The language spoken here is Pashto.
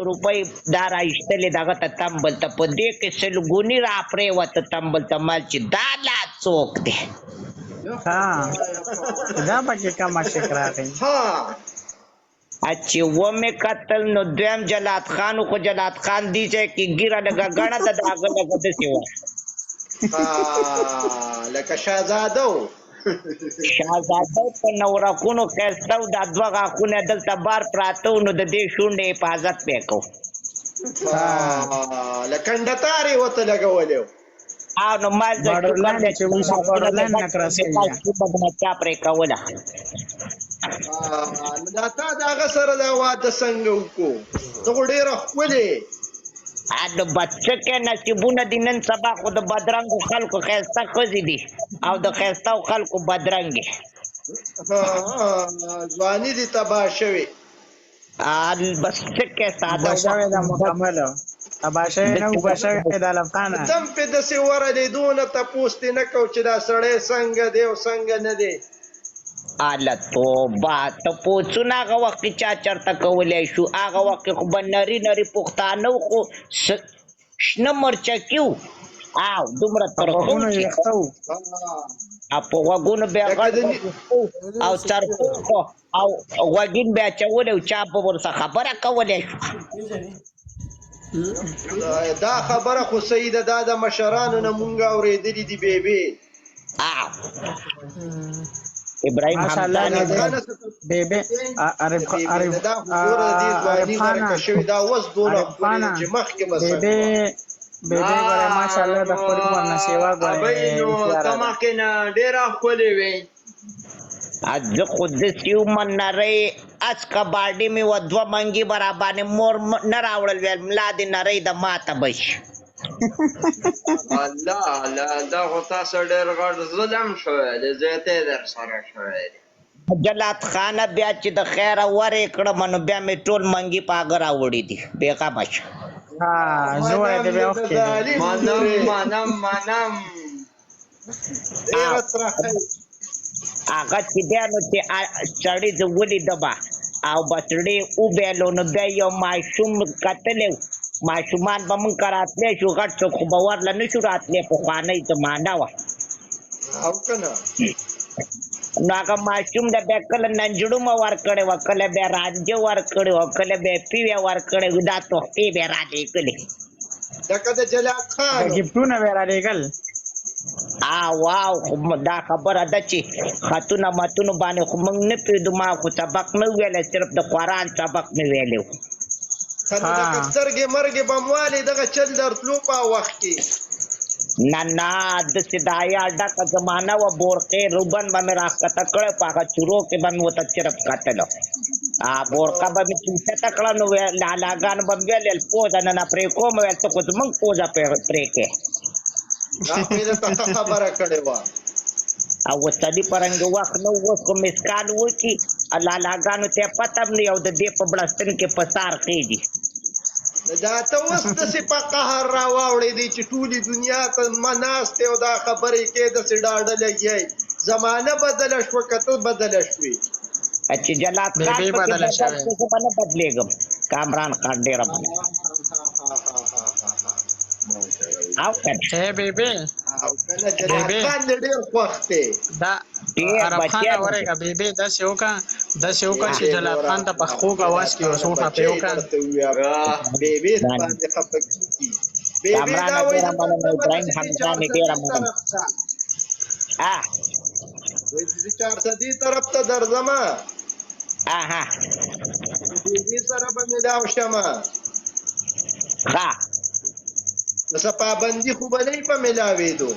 روپۍ دا را ایستلې دغه ته تمبل ته، په دې کې سلګوني را پرېوته تمبل ته، مال چې دا لا څوک دی؟ ها، دا پکې کم عاشق راغی. ها، چې ومې کتل نو دویم جلات خان، خو جلات خان دی چې کې ګیره لږه ګڼه ده، د هغه لږه داسې وه. لکه شاهزاده و. شاهزاده په نورکونو ښایسته و، دا دوه غاښونه دلته بار پراته وو، نو د دې شونډې حفاظت پې کو. لکه ډنډتار یې ورته لګولی و. او نو مال د شکر دی چې وایي بارډرلاین نه کراس کوي. چا پرې کوله. نو دا تا د هغه سره دا واده څنګه وکړو؟ ته خو ډېره ښکلې. د بچکه نصیبونه دي نن سبا، خو د بدرنګو خلکو ښایسته ښځې دي او د ښایسته خلکو بدرنګې. ځواني دې تباه شوې. بس څه ساده شوې ده، مکمل تباه شوې نه، اوبه شوې ده لفخانه. ته هم پې داسې ورغلې، دونه تپوس دې نه کو چې دا سړی څنګه دی او څنګه نه دی. اله توبه، تپوسونه هغه وخت کې چا چرته کولی شو؟ هغه وخت کې خو به نري نري پښتانه وو، خو شنه مرچکي وو او دومره ترخه وو چې په غوږونو به یې غټ او ترخه خو او غوږین به اچولی او چا به ورڅخه خبره کولی شو. دا خبره خو صحیح ده، دا د مشرانو نه مونږ اورېدلي دي بیبي. ابراهیم همداني بیبي عارف عارف دا ګوره دې ځواني غرقه شوې، دا اوس دونه ښکلې ده چې مخکې به څنګه. بیبي بیبي ګوره ماشاءالله د خپل عمر نه سیوا ګوره. ابۍ نو ته مخکې نه ډېره ښکلې وې. زه خو داسې وم نرۍ هسکه باډي مې وه، دوه منګي به راباندې مور نه راوړل، ویل ملا دې نرۍ ده ماته به شي. الله الله، دا خو تاسو ډېر غټ ظلم شوی دی، زیاتی در سره شوی دی. جلات خانه بیا چې د خیره ورې کړم نو بیا مې ټول منګي په هغه راوړي دي، بېغمه شه. زوی دې بیا وخت کې منم منم منم. ډېره ترخه. هغه چې بیا نو چې سړی زه ولیدم او بچړې وبیلو، نو بیا یو ماشوم کتلی، ماشومان به مونږ که راتلی شو، غټ څوک خو به ورله نه شو راتلی، پخوانۍ زمانه وه. او که نه نو هغه ماشوم له بیا کله ننجړومه ورکړې وه، کله بیا رانجه ورکړې وه، کله بیا پیوې ورکړې وه، دا تحفې به یې رالېږلې. لکه د جلات خان ګفټونه به یې رالېږل. واو، خو دا خبره ده چې خطونه متونو باندې خو موږ نه پوهېدو، ما خو سبق نه ویلی، صرف د قرآن سبق مې ویلی و. لکه سترګې مرګې بموالې دغه چل درتلو په وخت کې؟ نه نه، داسې د حیا ډکه زمانه وه، بورقې روبن به مې راښکته کړی، په هغه چورو کې به مې ورته چرپ کتلو. بورقه به مې چې اوچته کړه نو لالاګانو به مې ویل پوزه نه نه پرې کوم، ویل ته خو زموږ پوزه پرې کړې. دا خو یې درته ښه خبره کړې وه. او وسلي پرنګ وخت نه اوس خو مسکال وکي، لالاګانو ته پته هم نه او د دې په بړستن کې په سار خېږي. دا ته اوس داسې په قهر را واوړېدې چې ټولې دنیا ته ناست او دا خبرې کې داسې ډاډه لګیای. زمانه بدله شوه که ته بدله شوې؟ چې جلات خان پکې بدل شو زه به نه بدلېږم. کامران خان ډېره مننه. او کنه ای بیبي، او کنه جلال خان دې ډېر خوښ دی. دا عرب خان اورېږه بیبي، داسې وکړه داسې وکړه چې جلال خان ته په خوږ اواز کې یو څو ټپې وکړه. بیبي باندې خفه کېږي. بیبي دا وایي ابراهیم حمزاني ډېره مننه. وایي چې چارسدي طرف ته درځمه، اها، بیبي سره به ملاو شمه. ښه، نو څه پابندي خو به نه وي په ملاوېدو؟